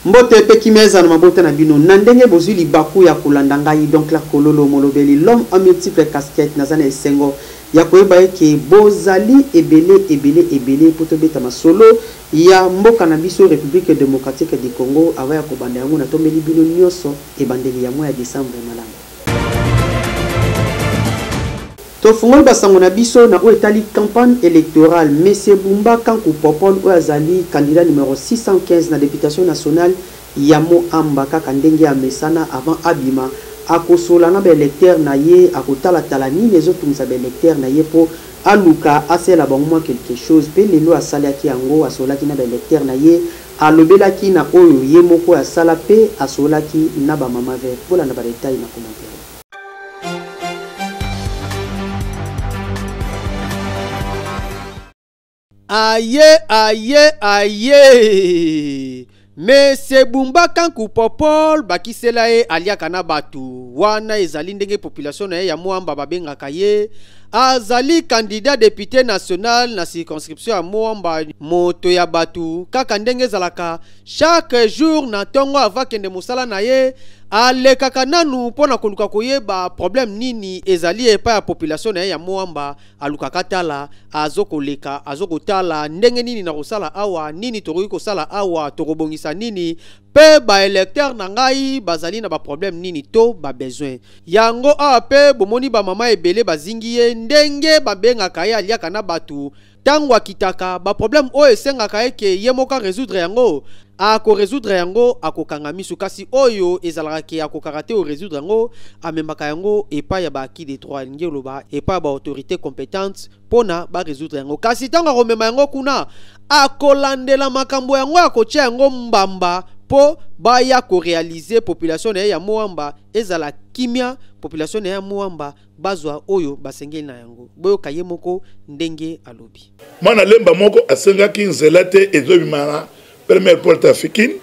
Mbote pe kimia ezala na mabota na bino na ndenge bozui libaku ya kolanda ngai donc la kololo molobeli l'homme en multiple casquette naza na esengo ya koyeba eke bozali ebele ebele ebele po tobeta masolo ya mboka na biso Republique democratique du Congo avant ya kobanda yango natombeli bino nioso ebandeli ya mois ya decembre malamu. Tofungoli ba sango na biso na oyo etali campagne electorale. Monsieur Bumba Kanku Popol oyo azali candidat numero 615 na deputation nationale ya Mont-Amba kaka ndenge amesana avant abima akosolola na ba electeurs na ye, akotala tala nini ezo tungisa ba electeurs na ye mpo aluka asalela bango mwa quelque chose mpe lelo asaliaki yango, asololaki na ba electeurs na ye, alobelaki na oyo ye moko asala mpe asololaki na ba mama vert. Bolanda ba details na commentaire. Aye aye aye Monsieur Bumba Kanku Popol bakisela ye aliaka na batu wana ezali ndenge population na ye ya Moamba babengaka ye azali candidat député national na circonscription ya Moamba moto ya batu kaka ndenge ezalaka Chaque jour na tongo avant kende mosala na ye alekaka nanu mpo na koluka koyeba problème nini ezali epai ya population na ye ya Moamba. Alukaka tala, azokoleka, azokotala ndenge nini nakosala awa, nini tokoki kosala awa, tokobongisa nini mpe ba electeurs na ngai bazali na ba problème nini to ba besoin. Yango awa mpe bomoni ba mama ebele bazingi ye ndenge babengaka ye aliaka na batu. Tango akitaka, ba problème oyo esengaka ye ke ye moko a resoudre yango, ako resoudre yango, akokanga misu. Kasi oyo ezalaka ke akokaka te o resoudre yango, amemaka yango epai ya ba acquis de droit, elingi oloba epai ya ba autorités competentes pona ba resoudre yango. Kasi tango akomema yango kuna, akolandela makambo yango, akotia yango mbamba po baya ko realiser population na ye ya Moamba ezala kimia, population na ye ya Moamba bazwa oyo basengeli na yango. Boyoka ye moko ndenge alobi. Mwana Lemba moko asengaki nzela te ezobima na première porte ya Fikine,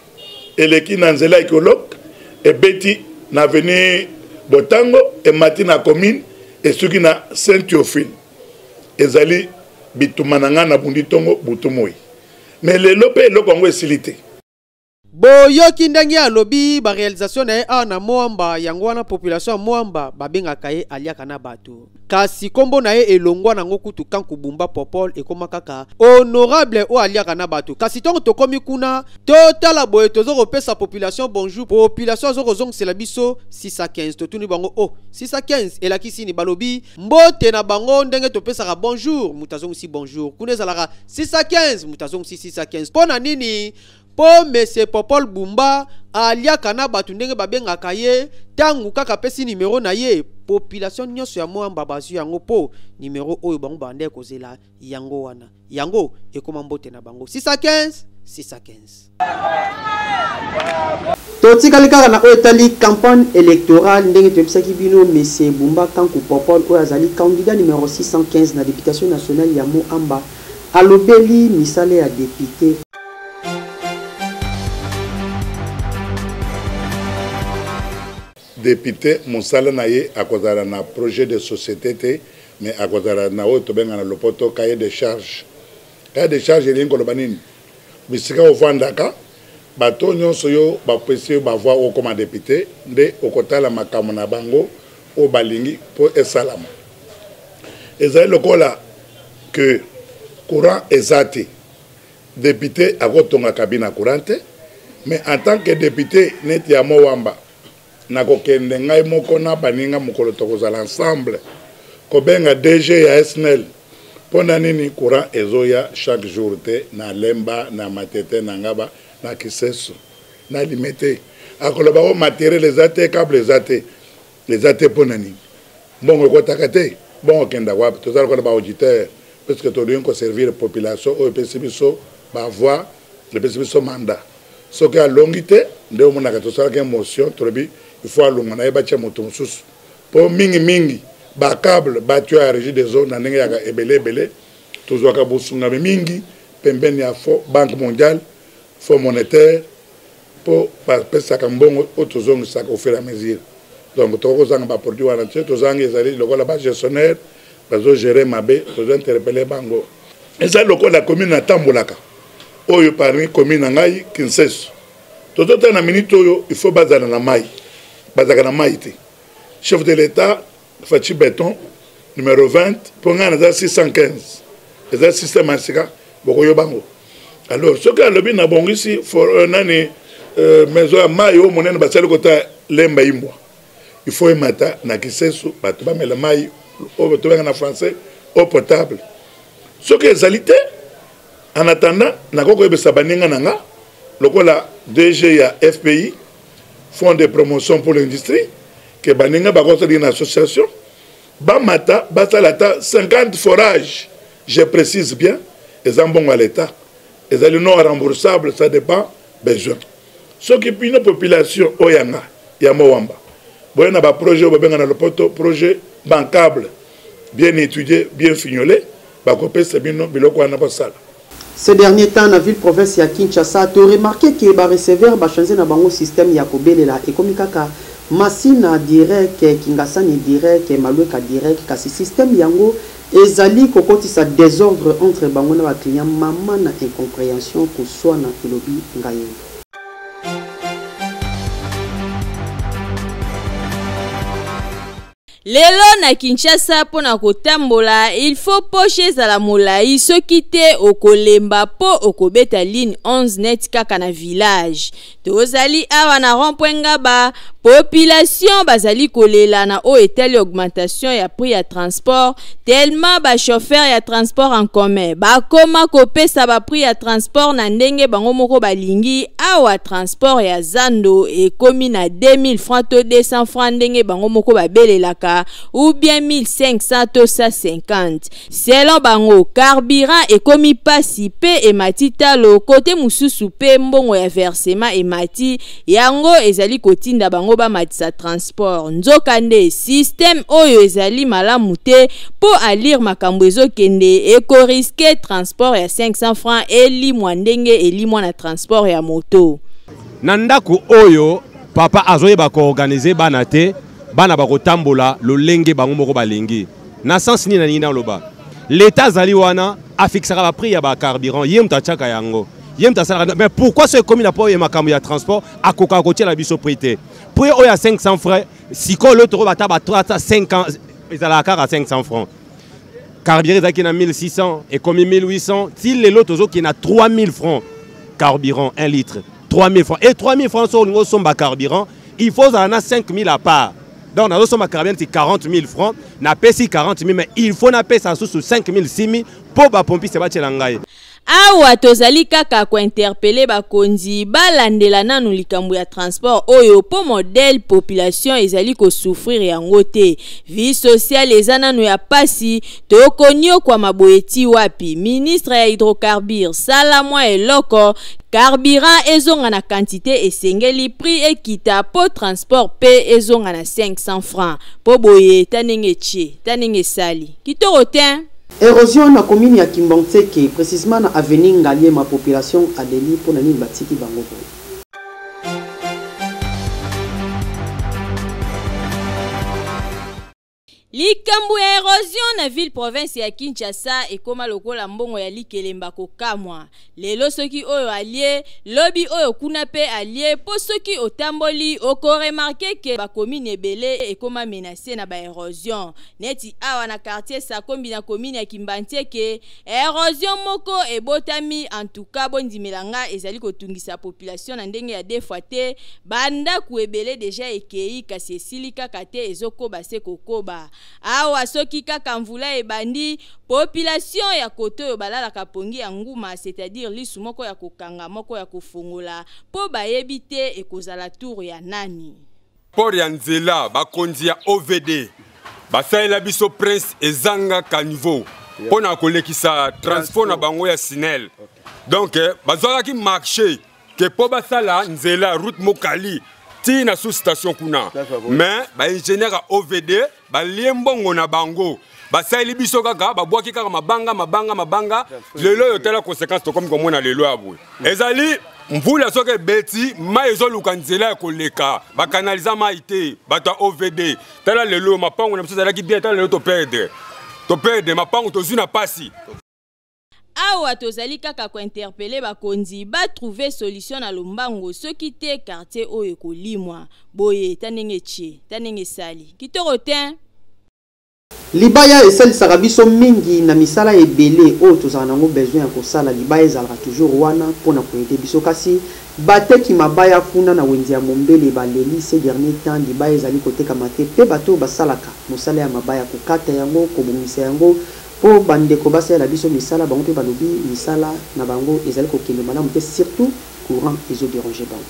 eleki na nzela ya Ekolok, ebeti na avenue Botango, emati na commune, esuki na Saint Theophile. Ezali bitumba na ngai nabundi ntongo butu moi. Mais lelo mpe eloko yango esili te. Boyoki ndenge alobi ba realisation na ye awa na Moamba, yango wana population ya Moamba babengaka ye aliaka na bato. Kasi kombo na ye elongwa nango kutu Kanku Bumba Popol ekoma kaka honorable oyo aliaka na bato. Kasi tango tokomi kuna totala boye tozo kopesa population bonjour, population azo kozongisela biso 615. Totuni bango oh 615 elakisi nini? Balobi mbote na bango ndenge topesaka bonjour, moto azongisi bonjour. Kuna ezalaka 615, moto azongisi 615. Mpo na nini? Po Monsieur Popol Bumba aliaka na batu ndenge babengaka ye, tangu kaka apesi numero na ye, population nionso ya Moamba bazui yango po numero oyo bango babandaki kozela yango wana. Yango ekoma mbote na bango. 615, 615. Totikali kaka na oyo etali campagne electorale ndenge toyebisaki bino Monsieur Bumba Kanku Popol oyo azali candidat numero 615 na deputation nationale ya Moamba Alobeli misala ya depute. Depute mosala na ye akozala na projet de société te mais akozala na oyo tobenga na lopoto cahier de charge. Cahier de charge elingi koloba nini? Bisika ofandaka bato nyonso yo bapesi yo bavoi okoma depute nde okotala makambo na bango oyo balingi mpo esalama. Ezali lokola que courant eza te, depute akotonga cabine ya courant te, mais en tant que depute neti ya Mowamba nakokende ngai moko na baninga mokolo tokozala ensemble kobenga DG ya SNEL mpo na nini courant ezoya chaque jour te na Lemba na Matete na Ngaba na Kiseso na Limete. Akoloba o materiel eza te, cable eza te. Eza te mpo na nini? Mbongo ekotaka te, bongo okenda wapi? Toza lokola ba auditeur puisque tolingi ko servir population oyo epesi biso ba voix, epesi biso mandat. Soki alongi te nde omonaka tosalaki motion, tolobi il faut alongwa na ye batia moto mosusu, mpo mingi mingi ba cable bato ya régie des eaux na ndenge yaka ebele ebele tozwaka bosungami mingi pembeni ya fond banque mondiale, fonds monétaire mpo bapesaka mbongo oyo tozongisaka au fur et à mesure. Donc tokoki kozanga ba produit wana te, tozangi ezali lokola ba gestionnaire bazo gérer mabe, tozo interpeller bango. Eza lokola commune natambolaka oyo parmi commune na ngai Kinseso. Tozotala na minute oyo, il faut bazala na mai, bazalaka na mai te. Chef de l'État Fatshi Beton numéro 20, mpo ngai naza 615, eza système ya sika, bokoyoba yango. Alors soki alobi nabongisi for, nani maison ya mai oyo monene basali kota Lemba Imbwa, il faut emata na Kisesu, bato bamela mai oyo tobenga na français eau potable. Soki ezali te, en attendant nakoki koyebisa baninga na nga lokola DG ya FPI, Fonds de promotion pour l'industrie, ke baninga bakosali na association bamata basala ata 50 forages. Je précise bien, eza mbongo ya l'État, ezali non remboursable, ça dépend besoin. Soki bino population oyo yanga ya Mowamba boye na baprojet oyo babenga na lopoto projet bancable, bien étudié, bien fignolé, bakopesa bino biloko wana bosala. Ces derniers temps, na ville province ya Kinshasa, to remarqué que ba receveur ba changer na bango système ya kobelela ekomi kaka Masina direct, Kingasani direct, Malueka direct, kasi système yango ezali kokotisa désordre entre bango na ba client, mama na incompréhension koswana elobi ngai. Lelo na Kinshasa mpo na kotambola il faut poche ezala molai, soki te okolemba mpo okobeta ligne 11 net kaka na village. Tozali awa na rond-point Ngaba, population bazali kolela na oyo etali augmentation ya prix ya transport, tellement ba chauffeur ya transport en commun bakoma kopesa ba prix ya transport na ndenge bango moko balingi. Awa transport ya zando ekomi na 2000 francs to 200 francs ndenge bango moko babelelaka, ou bien 1500 to 150 selon bango. Carburant ekomi pasi pe emati talo, kote mosusu pe mbongo ya versement emati, yango ezali kotinda bango bamatisa transport. Nzokande système oyo ezali malamu te mpo alire makambo ezokende, ekoriske transport ya 500 francs elimwa ndenge elimwa na transport ya moto. Na ndako oyo papa azoyeba koorganize bana te, bana bakotambola lolenge bango moko balingi. Na sens nini nalingi naloba? L'État azali wana, afixaka ba prix ya ba carburant, ye moto atiaka yango, ye moto asalaka. Mais pourquoi so ekomi na po ya makambo ya transport akokaka kotiela biso prix te? Prix oyo ya 500 francs sikoyo lelo tokoba ata ba 3 ata 5 ans ezalaka kaka 500 francs. Carburant ezalaki na 1600, ekomi 1800, ti lelo tozokende na 3000 francs carburant 1 litre, 3000 francs. Et 3000 francs, so olingi osomba carburant, il faut ozala na 5000 à part. Donc nazosomba carburant ti 40 000 francs, napesi 40 000, mais il faut napesa susu 5 000, 6 000 mpo bapompiste batiela ngai. Awa tozali kaka kointerpele bakonzi balandela nanu likambo ya transport oyo mpo modèle population ezali kosouffrir yango te. Vie sociale eza nanu ya pasi, tokoniokwama boye ti wapi? Ministre ya hydrocarbure sala mwa eloko, carburant ezonga na quantité esengeli, prix ekita mpo transport pe ezonga na 500 francs, mpo boye ta ndenge etie ta ndenge esali kitoko te. Érosion na commune ya Kimbanseke, précisément na avenue Ngaliema, population aleli mpo na nini batiki bango boye. Likambo ya érosion na ville province ya Kinshasa ekoma lokola mbongo ya likelemba kokamwa. Lelo soki oyo alie, lobi oyo kuna pe alie, po soki otamboli okoremarke ke bakomine ebele ekoma menacé na ba érosion. Neti awa na quartier Sakombi na commune ya Kimbanseke, érosion moko ebotami, en tout cas bondimela nga ezali kotungisa population na ndenge ya deux fois te. Bandako ebele deja ekei, kasi esili kaka te, ezokoba se kokoba. Awa soki kaka mvula ebandi, population ya kote oyo balalaka pongi ya nguma, c'est-à-dire lisu moko ya kokanga moko ya kofongola, mpo bayebi te ekozala tour ya nani. Port ya nzela, bakonzi ya OVD basalela biso prince ezanga caniveau mpo na kolekisa transport na bango ya Sinel. Donc bazwakaki marché ke mpo basala nzela route Mokali ti na sous station kuna, mais baingénieur ya OVD balie mbongo na bango, basaleli biso kaka babwaki kaka mabanga mabanga mabanga. Lelo oyo tala conséquence tokomi komona lelo ya boye, ezali mvula soki ebeti, mai ezoluka nzela ya koleka, bakanaliza mai te. Bato ya OVD, tala lelo mapango na biso ezalaki bien, tala lelo toperdre mapango, tozwi na pasi. Awa tozali kaka kointerpeller bakonzi batrouver solution na lombango, soki te quartier oyo ekolimwa. Boye ta ndenge etie, ta ndenge esali kitoko te. Libaya esalisaka biso mingi na misala ebele oyo tozala nango besoin ya kosala. Libaya ezalaka toujours wana mpona koaider biso, kasi bateki mabaya kuna na wenze ya Mombele baleli. Ces dernier temps libaya ezali kotekama te, mpe bato oyo basalaka mosala ya mabaya, kokata yango, kobongisa yango mpo bandeko basalela biso misala, bango mpe balobi misala na bango ezali kokende malamu te, surtout courant ezodéranger bango.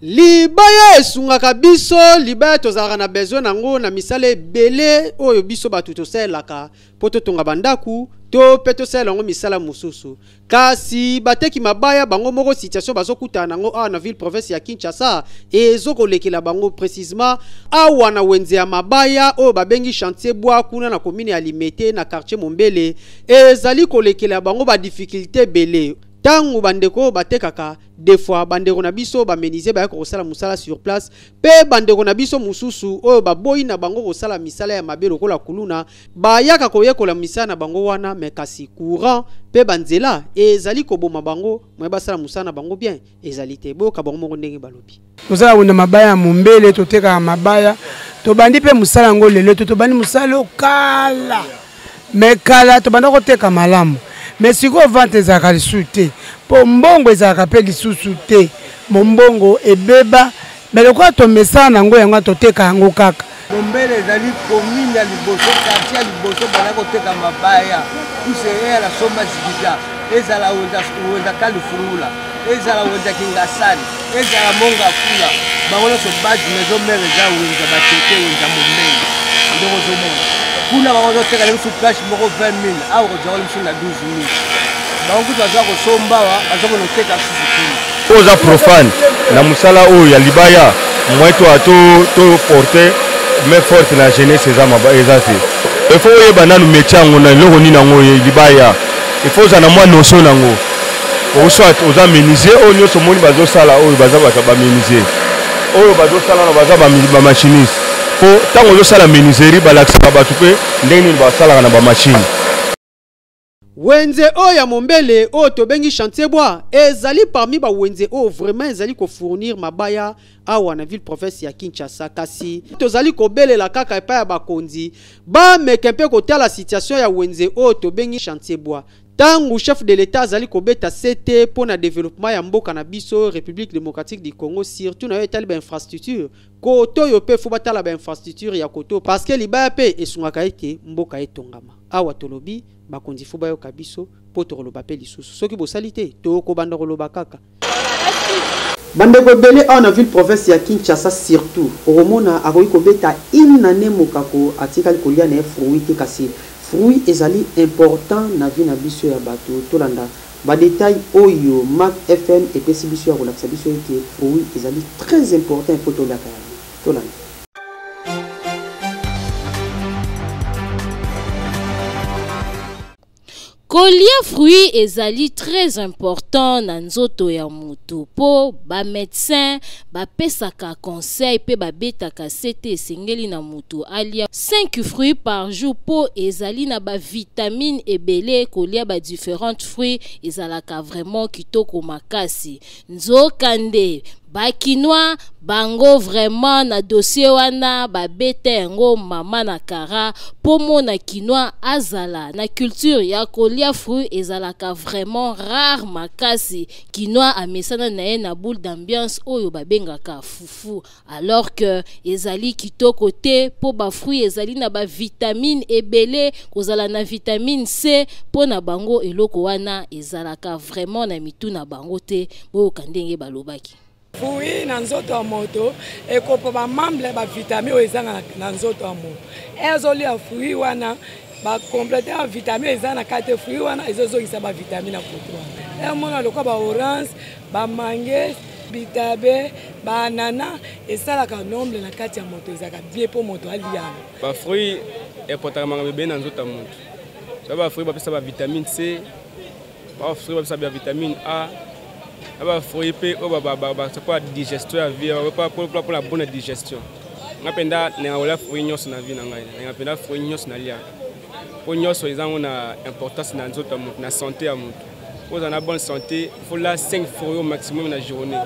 Libaya esungaka biso. Libaya tozalaka na besoin nango na misala ebele oyo biso bato tosalelaka mpo totonga bandako to mpe tosalela yango misala mosusu. Kasi bateki mabaya bango moko, situation bazokutana nango awa na ville province ya Kinshasa ezokolekela bango, précisement awa na wenze ya mabaya oyo babengi Chantier Bois, kuna na commune ya Limete, na quartier Mombele, ezali kolekela bango badifficulté ebele. Ntango bandeko oyo batekaka, des fois bandeko na biso bamenuisier bayaka kosala mosala sur place, mpe bandeko na biso mosusu oyo baboyi na bango kosala misala ya mabe lokola kuluna bayaka koyekola misala na bango wana. Me kasi courant mpe banzela ezali koboma bango, moye basala mosala na bango bien ezali te. Boyoka bango moko ndenge balobi. Tozala kunda mabaya ya Mombele, totekaka mabaya. Tobandi mpe mosala yango lelo te, tobandi mosala okala. Me kala tobanda koteka malamu, me sikoyo vente ezalaka lisusu te, mpo mbongo ezalaka mpe lisusu te, mombongo ebeba. Me lokola tomesana na yango, yango toteka yango kaka. Mombele ezali commune ya liboso, quartier ya liboso banda koteka mabaya. Puse eyala somba zikita, ezala wenza Kalifungula, ezala wenza Kingasani, ezala Monga Fula, bango nyonso base maison mère eza wenza Bateke, wenza Mombele. Ndenge ozomona kuna, bango bazoteka na biso planche moko 20 000, awa kozwaka biso na 12 000. Bango kutu baza kosomba awa, baza konoteka susu kuna. Oyo oza profane na mosala oyo ya libaya, moyen to to porter main forte na jeunesse eza eza te. Il faut oyeba nanu métier yango na eloko nini yango libaya. Il faut ozala na mwa notion nango, ou soit oza menuisier. Oyo nyonso omoni bazosala oyo, baza bato bamenuisier. Oyo bazosala na baza bamachiniste, mpo ntango ozosala menuiserie balakisaka bato mpe ndenge nini basalaka na bamachine. Wenze oyo ya Mombele oyo tobengi Chantier Bois ezali parmi bawenze oyo vraiment ezali kofournir mabaya awa na ville province ya Kinshasa. Kasi tozali kobelela kaka epai ya bakonzi bameke mpe kotala situation ya wenze oyo tobengi Chantier Bois. Ntango chef de l'État azali kobeta sete mpo na développement ya mboka na biso, République démocratique du Congo, surtout na yo etali bainfrastructure, koto oyo mpe faut batala bainfrastructure ya koto, parce que libaya mpe esungaka ete mboka etongama. Awa tolobi bakonzi faut bayoka biso, mpo tokoloba mpe lisusu. Soki bosali te, tokobanda koloba kaka. Bandeko ebele awa na ville province ya Kinshasa surtout, okomona akoki kobeta une année mokako atikali kolia na ye fruit te, kasi fruit ezali important na vie na biso ya bato. Tolanda badetail oyo Mac FM epesi biso ya kolakisa biso ete fruit ezali très important, ifo toliaka yango. Tolanda. Kolia fruit ezali très important na nzoto ya motu, mpo bamédecin bapesaka conseil mpe babetaka sete esengeli na motu alia 5 fruits par jour, mpo ezali na bavitamine ebele. Kolia badifférentes fruits ezalaka vraiment kitoko makasi. Nzokande Bakinois bango vraiment na dossier wana babeta yango mama na kara, mpo mona Kinois azala na culture ya kolia fruit ezalaka vraiment rare makasi. Kinois amesana na ye na boule d'ambiance oyo babengaka fufu, alors que ezali kitoko te, mpo bafruit ezali na bavitamine ebele, kozala na vitamine C. Mpo na bango eloko wana ezalaka vraiment na mitu na bango te. Boyoka ndenge balobaki. Fruit na nzoto ya moto ekopa bamembre bavitamine oyo ezanga na nzoto ya moto. Azolia fruit wana, bacompléter ya vitamine eza na kati ya fruit wana, ezozongisa bavitamine na moto wana. Emona lokola baorange, bamangue, bitabe, baanana, esalaka nombre na kati ya moto, ezalaka bien mpo moto alia yango. Bafruit epotaka makambo ebele na nzoto ya moto. So bafruit bapesa bavitamine C, bafruit bapesa bavitamine A. Na bafruit mpe oyo mpo ya digestion ya vie, mpo na bonne digestion. Nga mpenza nanga kolia fruit nyonso na vie na ngai, nanga mpenza fruit nyonso naliaka, mpo nyonso eza yango na importance na nzoto ya motu, na santé ya motu. Mpo ozala na bonne santé, faut la 5 fruits au maximum na journée.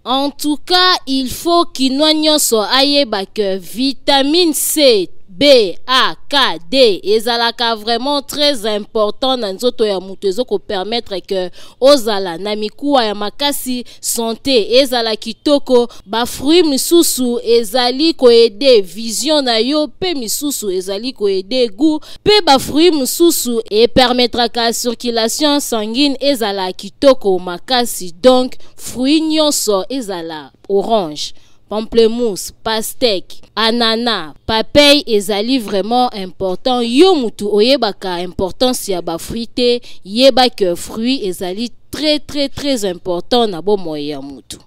En tout cas, il faut kinois nyonso ayeba que vitamine C, B, A, K, D ezalaka vraiment très important na nzoto ya moto. Ezokopermettre que ozala na mikuwa ya makasi, santé ezala kitoko. Bafruit misusu ezali koaider vision na yo, mpe misusu ezali koaider goût, mpe bafruit mosusu epermettraka circulation sanguine ezala kitoko makasi. Donc fruit nyonso, ezala orange, pamplemousse, pastèque, ananas, papaye, ezali vraiment important. Yo mutu oyebaka importance ya bafruit te, yeba ke fruit ezali très très très important na bomoi ya mutu.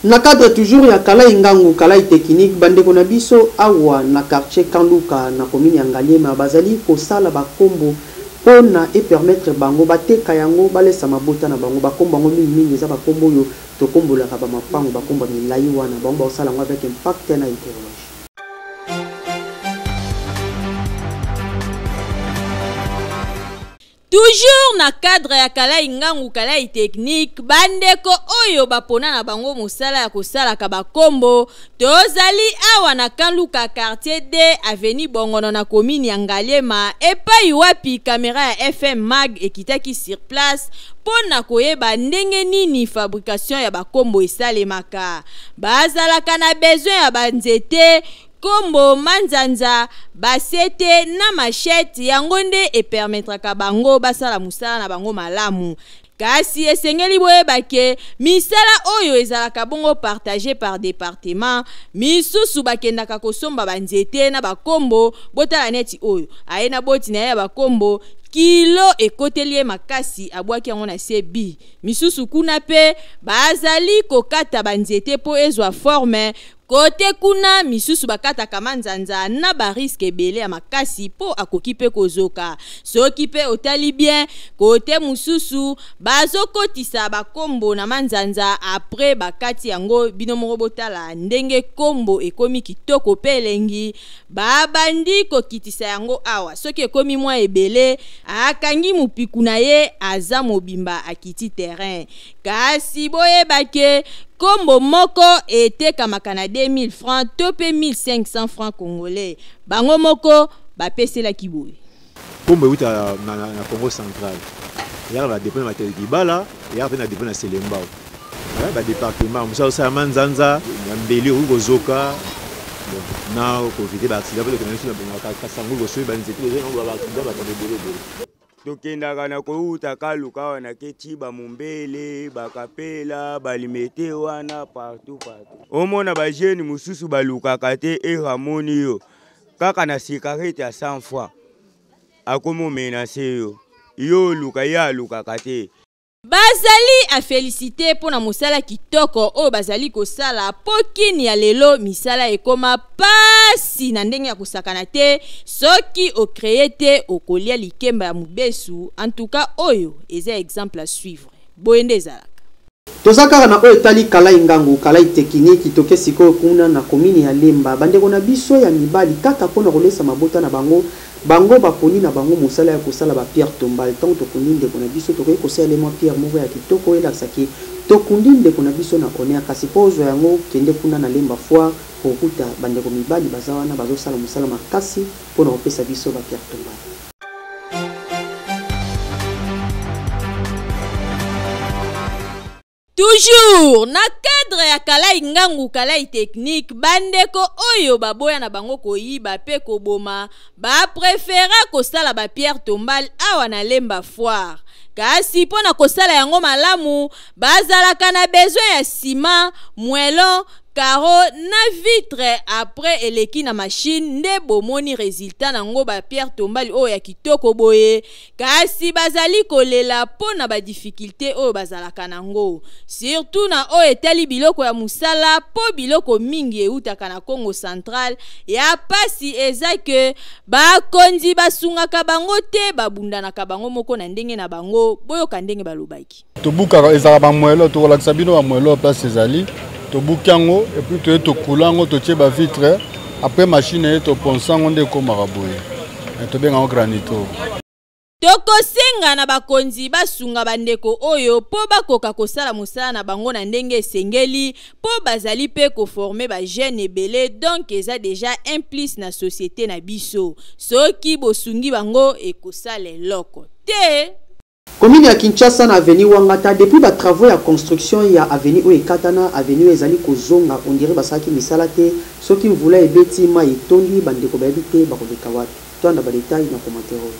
Na cadre toujours ya Kalai Ngangu Kalai Technique, bandeko na biso awa na quartier Kanluka, na commune ya Ngaliema, bazali kosala bakombo mpona epermettre bango bateka yango, balesa mabota na bango. Bakombo yango mingimingi eza bakombo oyo tokombolaka bamapango, bakombo ya milai wana. Bango bakosala yango avec impact na idéologie. Toujours na cadre ya Kalai Ngangu Kalai Technique, bandeko oyo bapona na bango mosala ya kosalaka bakombo, tozali awa na Kanluka, quartier D, avenue Bongono, na commune ya Ngaliema, epai wapi kamera ya FM Mag ekitaki sur place mpo na koyeba ndenge nini fabrication ya bakombo esalemaka. Bazalaka na besoin ya banzete, kombo, manzanza, basete na machette. Yango nde epermettraka bango basala mosala na bango malamu. Kasi esengeli boyeba ke misala oyo ezalaka bongo partage par département. Misusu bakendaka kosomba banzete na bakombo. Botala neti oyo aye na boti na ye ya bakombo, kilo ekoteli ye makasi, abwaki yango na se bi. Misusu kuna mpe bazali kokata banzete mpo ezwa forme. Kote kuna misusu bakataka manzanza na barisques ebele ya makasi, mpo akoki mpe kozoka. Soki mpe otali bien, kote mosusu bazokotisa bakombo na manzanza, après bakati yango. Bino moko botala ndenge kombo ekomi kitoko mpe elengi. Babandi kokitisa yango awa. Soki ekomi mwa ebele, akangi mopiku na ye, aza mobimba, akiti terrain. Kasi boyeba ke kombo moko etekamaka na 2000 francs to mpe 1500 francs congolais. Bango moko bapeselaki boye. Kombo euta na Congo Central, eyaka na dépôt na Matadi Kibala, eyaka mpe na dépôt na Selembao, badépartement mosala osalama nzanza na mbeli, okoki kozoka na koéviter baaccident mpe tokenda biso na Kasangulu kosomi banzete, baaccident, bakambo ebele ebele. Tokendaka na kouta Kaluka wana keti bamombele, bakapela, balimete wana, partout partout. Omona bajeunes mosusu balukaka te. Ere amoni yo kaka na cigarette ya 100 fois, akomi omenacer yo. Yo oluka, ye alukaka te. Bazali aféliciter mpo na mosala kitoko oyo bazali kosala, mpo kini ya lelo misala ekoma pasi na ndenge ya kosakana te. Soki ocréer te, okolia likemba ya mobesu. Antuka oyo eza exemple à suivre, boye nde ezalaka. Toza kaka na oyo etali Kalai Ngangu Kalai Technique. Toke sikoyo kuna na komini ya Lemba. Bandeko na biso ya mibali, kaka mpona kolesa mabota na bango, bango baponi na bango mosala ya kosala bapierre tombale. Ntango tokundi ndeko na biso, tokoki kosalela mwa pierre moko ya kitoko oyo elakisaki tokundi ndeko na biso na honneur. Kasi mpo ozwa yango, kende kuna na Lemba Foire, kokuta bandeko mibali baza wana, bazosala mosala makasi mpona kopesa biso bapierre tombale. Toujours na cadre ya Kalai Ngangu Kalai Technique, bandeko oyo baboya na bango koyiba mpe koboma, bapréféra kosala bapierre tombale awa na Lemba Foire. Kasi mpo na kosala yango malamu, bazalaka na besoin ya ciment, moellon. Carreau na vitre après eleki na machine nde bomoni resultat na ngo ba pierre tombale oyo ya kitoko boye kasi bazali kolela mpo na ba difficulté oyo bazalaka na ngo surtout na oyo etali biloko ya mosala mpo biloko mingi eutaka na Congo central ya pasi eza ke bakonzi basungaka bango te babundanaka bango moko na ndenge na bango boyoka ndenge balobaki. Tobukaka ezalaka bamwelo, tokolakisa bino bamwelo place ezali, tobuki yango epuis toye tokula yango, totie bavitre, après machine eye toponsa yango nde ekomaka boye, tobenga yango granito. Tokosenga na bakonzi basunga bandeko oyo mpo bakoka kosala mosala na bango na ndenge esengeli mpo bazali mpe koforme ba jeunes ebele donc eza deja un plus na societe na biso. Soki bosungi bango ekosala eloko te. Commune ya Kinshasa na avenue Wangata depuis ba travaux ya construction ya avenue oyo ekatana, avenue oyo ezali kozonga on dirait basalaki misala te, soki mvula ebeti mayi etondi ba ndeko bayebi te bakoleka wapi. Tolanda ba details na commentaire oyo.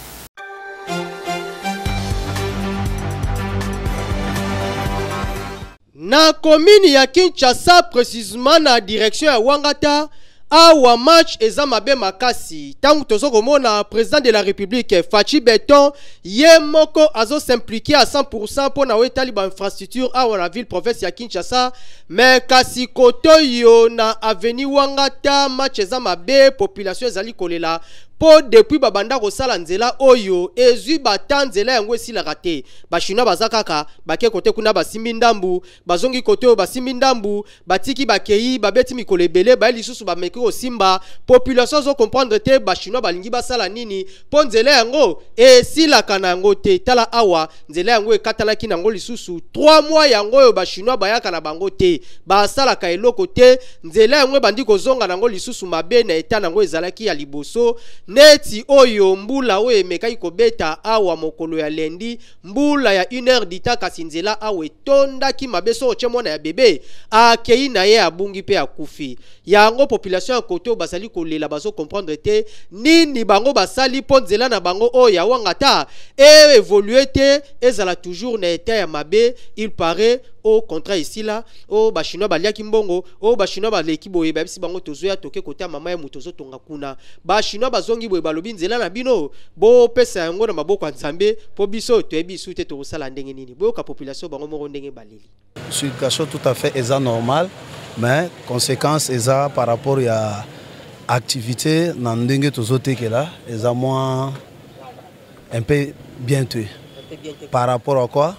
Na commune ya Kinshasa precisement na direction ya Wangata, awa match eza mabe makasi tango tozo komona president de la Republique Fatshi Beton ye moko azo s'impliquer à 100% mpo na oyo etali ba infrastructure awa na ville province ya Kinshasa, mais kasi kotoyo na avenue Wangata match eza mabe, population ezali kolela mpo depuis babanda kosala nzela oyo ezwi bata nzela yango esilaka te, ba chinois baza kaka bake kote kuna basimbi ndambu, bazongi kote oyo basimbi ndambu, batiki bakei, babeti mikolo ebele, baye lisusu bameki kosimba. Population azo comprendre te ba chinois balingi basala nini mpo nzela yango esilaka na yango te. Tala awa nzela yango ekatanaki na yango lisusu 3 mois yango oyo ba chinois bayaka na bango te, basalaka eloko te. Nzela yango ebandi kozonga na yango lisusu mabe na eta na yango ezalaki ya liboso, neti oyo mbula oyo emekaki kobeta awa mokolo ya lundi, mbula ya une heure du temps, kasi nzela awa etondaki mabe, soki otie mwana ya bebe akei na ye abungi mpe akufi. Yango population ya kote oyo bazali kolela, bazo comprendre te nini bango basali mpo nzela na bango oyo ya Wangata e évolue te, ezala toujours na etat ya mabe. Il paraît o contrat esila, o ba chinois baliaki mbongo, o ba chinois baleki boye, bayebisi bango tozoya toke kote ya mama ya moto ozotonga kuna. Ba chinois bazongi boye, balobi nzela na bino bopesa yango na maboko ya Nzambe mpo biso toyebi lisusu te tokosala ndenge nini. Boyoka population bango moko ndenge baleli. Situation tout à fait eza normal, mais conséquence eza par rapport ya activité na ndenge tozotekela eza mwa un peu bien te par rapport à quoi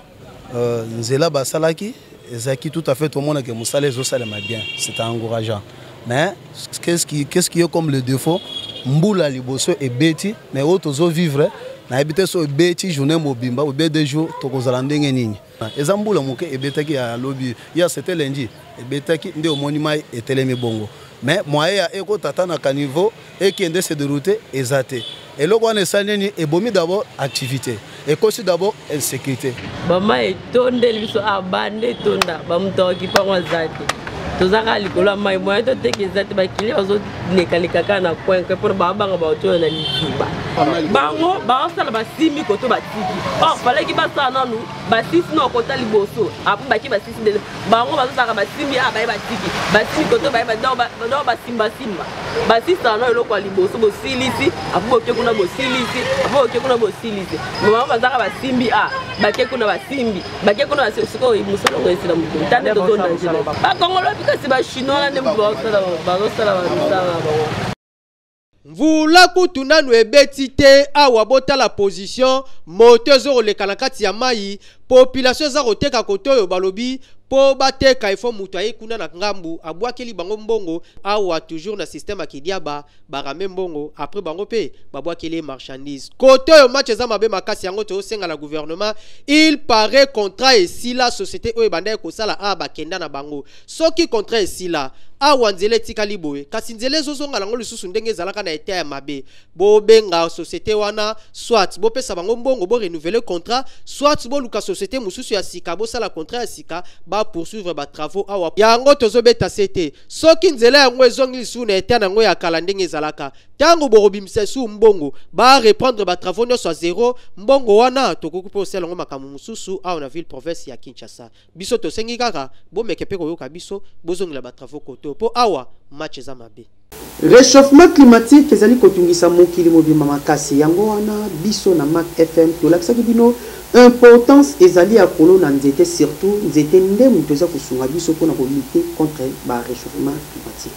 nzela basalaki ezalaki tout à fait, tomonake mosala ezosalema bien, c'est encourageant, mais qu'est-ce qui est comme le défaut, mbula liboso ebeti, mais oyo tozovivre nayebi te so ebeti journée mobimba ou bien 2 jours tokozala ndenge nini. Eza mbula moke ebetaki ya lobi ya c'était lundi ebetaki nde omoni mai etelemi bongo, mais moyen ya ekota ata na caniveau ekende se dérouter eza te. Eloko wana esali nini? Ebomi d'abord activité, ekosi d'abord insécurité. Bama etondeli biso abanda etonda bamoto akokipango aza te, toza kaka likolo ya mai, moyen toteka eza te, bakili bazolekaleka kaka na coin coin mpona babanga bato oyo na liziba bango baosala basimbi koto batiki or falaki basala nanu basisi na okota liboso apo baki basisi de bango bazosaka basimbi a baye batiki basimbi koto baye donc basimbasimba basisaka na eloko ya liboso bosilisi apo boke kuna bosilisi apo boke kuna bosilisi bango bazaka basimbi a bake kuna basimbi bake kuna sikoyo mosala ngo esila mokili tande tozonda nzela bakongolo wapi kasi bachinois wana nde bazosala bamisala na bango. Mvula kutu nanu ebeti te awa, botala position moto ezo koleka na kati ya mai, population eza koteka kote oyo balobi po bateka ifo moto aye kuna na ngambu abwakeli bango mbongo. Awa toujours na système ya kidiaba, barame mbongo après bango pe babwakeli marchandise. Kote oyo match eza mabe makasi, yango tozosenga na gouvernement. Il paraît contrat esila, société oyo ebandaki kosala awa bakenda na bango. Soki contrat esila awa nzela etikali boye, kasi nzela ezozonga nango lisusu ndenge ezalaka na etat ya mabe. Bobenga société wana, soit bopesa bango mbongo bo renouveler contrat, soit boluka société société mosusu ya sika, bosala contrat ya sika, ba poursuivre ba travaux awa. Yango tozobeta sete, soki nzela yango ezongi lisusu na état nango ya kala ndenge ezalaka, ntango bokobimisa lisusu mbongo ba reprendre ba travaux nyonso ya zéro, mbongo wana tokoki mpe kosala yango makambo mosusu awa na ville province ya Kinshasa. Biso tosengi kaka bomeke mpe koyoka biso, bozongela ba travaux kote mpo awa match eza mabe. Réchauffement climatique ezali kotungisa mokili mobimba makasi. Yango wana biso na Mac FM tolakisaki bino importance ezali ya kolona nzete, surtout nzete nde moto eza kosunga biso mpona kolutter contre ba réchauffement climatique.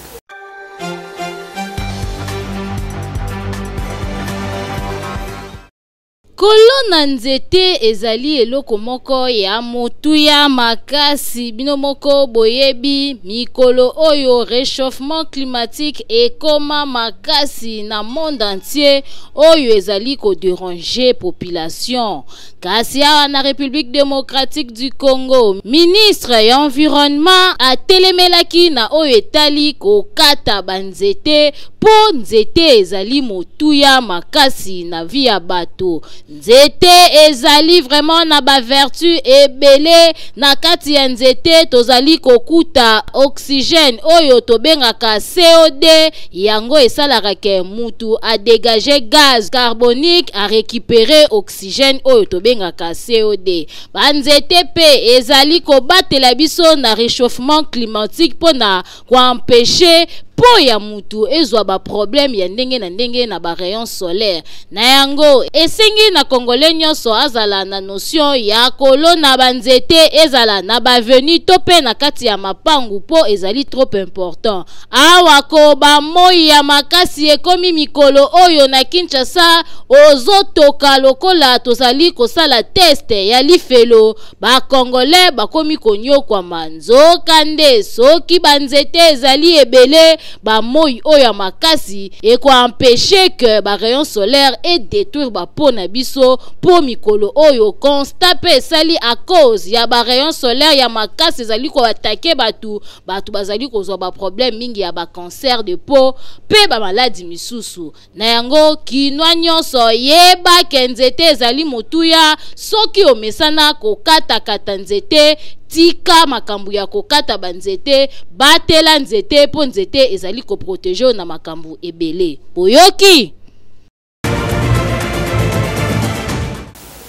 Kolona nzete ezali eloko moko ya motuya makasi. Bino moko boyebi mikolo oyo réchauffement climatique ekoma makasi na monde entier, oyo ezali kodéranger population. Kasi awa na République démocratique du Congo, ministre ya environnement atelemelaki na oyo etali kokata banzete, mpo nzete ezali motuya makasi na vie ya bato. Nzete ezali vraiment na bavertu ebele. Na kati ya nzete tozali kokuta oxygène oyo tobengaka CO2. Yango esalaka ke mutu adégage gaz carbonique, arécupérer oxygène oyo tobengaka CO2. Banzete mpe ezali kobatela biso na réchauffement climatique mpona koempêcher mpo ya mutu ezwa baproblème ya ndenge na ndenge na barayon solaire. Na yango esengi na Congolais nyonso azala na notion ya kolona banzete, ezala na baavenue to mpe na kati ya mapangu, mpo ezali trop important. Awa ko bamoi ya makasi ekomi mikolo oyo na Kinshasa, ozotoka lokola tozali kosala test ya lifelo. Bacongolais bakomi konyokwama. Nzoka nde soki banzete ezali ebele, bamoi oyo ya makasi ekoempêcher ke barayon solaire edétruire bapeau na biso, mpo mikolo oyo constat mpe esali, à cause ya barayon solaire ya makasi ezali koattaquer bato, bato bazali kozwa baproblème mingi ya bacancer de peau mpe bamaladi misusu. Na yango Kinois nyonso, yeba ke nzete ezali motuya. Soki omesana kokatakata nzete, tika makambo ya kokata banzete, batela nzete, mpo nzete ezali koprotéger na makambo ebele. Boyoki?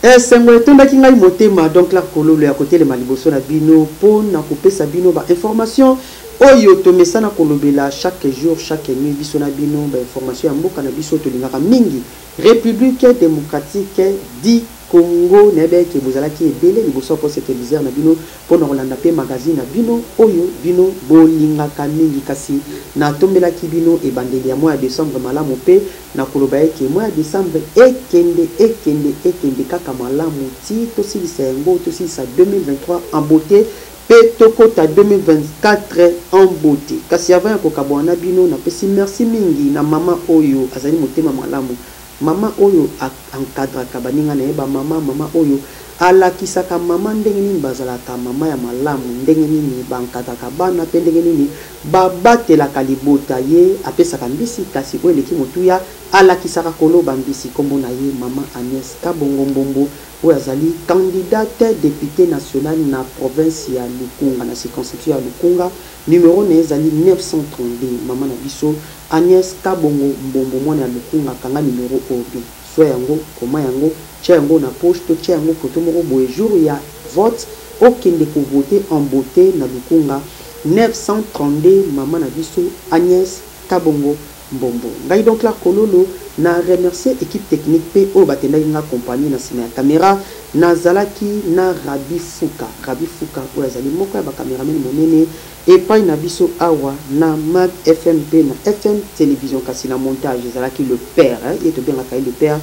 Esengo etondaki ngai motema, donc la kololo ya kotelema liboso na bino mpo na kopesa bino bainformation oyo tomesana kolobela chaque jour, chaque nuit, biso na bino, bainformation ya mboka na biso tolingaka mingi, République démocratique du Congo. Nayebi eke bozalaki ebele liboso ya poste téléviseur na bino mpona kolanda mpe magazine na bino oyo bino bolingaka mingi. Kasi natombelaki bino ebandeli ya mois ya décembre malamu, mpe nakoloba eke mois ya décembre ekende, ekende, ekende kaka malamu ti tosilisa yango, tosilisa 2023 en beauté mpe tokota 2024 en beauté. Kasi avant ya kokabwana na bino, napesi merci mingi na mama oyo azali motema malamu, mama oyo encadraka baninga na ye bamama, mama oyo alakisaka mama ndenge nini bazalaka mama ya malamu, ndenge nini baencadraka bana mpe ndenge nini babatelaka libota. Ye apesaka mbisi, kasi oyo eleki motuya, alakisaka koloba mbisi. Nkombo na ye mama Agnès Kabongo Mbombo, oyo azali candidate député national na province ya Lukunga, na circonscription ya Lukunga. Numero na ye ezali 932. Mama na biso Agnès Kabongo Mbombo, mwana ya Lukunga, kanga numero oyo bien, swa yango, koma yango, tia yango na poche to tia yango foto moko boye. Jour ya vote, okende kovote en beauté na Lukunga, 932, mama na biso Agnès Kabongo Mbombo. Ngai donc la kololo na remercier équipe technique mpe oyo batendaki nga compagnie na nsima ya caméra. Nazalaki na Rabi Fuka, Rabi Fuka oyo azali moko ya bacameraman monene epai na biso awa na Mag FM mpe na FM Télévision. Kasi na montage ezalaki le père, ye tobengaka ye le père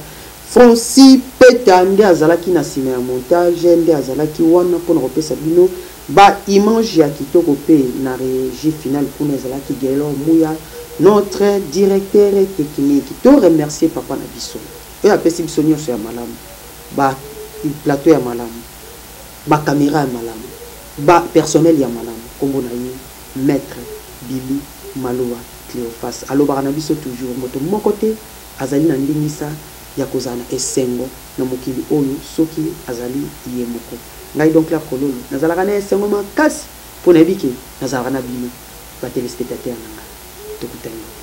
Francis Peta, nde azalaki na nsima ya montage, nde azalaki wana mpona kopesa bino baimage ya kitoko. Mpe na régie finale kuna ezalaki Gelor Muya, notre directeur technique. To remercier papa na biso oyo apesi biso nyonso ya malamu, baplateau ya malamu, bacaméra ya malamu, bapersonnel ya malamu. Nkombo na ye maître Billy Maloa Cléophas. Alobaka na biso toujours, moto moko te azali na ndingisa. ya kozala na esengo na mokili oyo soki azali ye moko. Ngai Don Claire Kololo nazalaka na esengo makasi mpo nayebi ke nazalaka na bino ba telespectateurs na ngai. Tokutani lobi.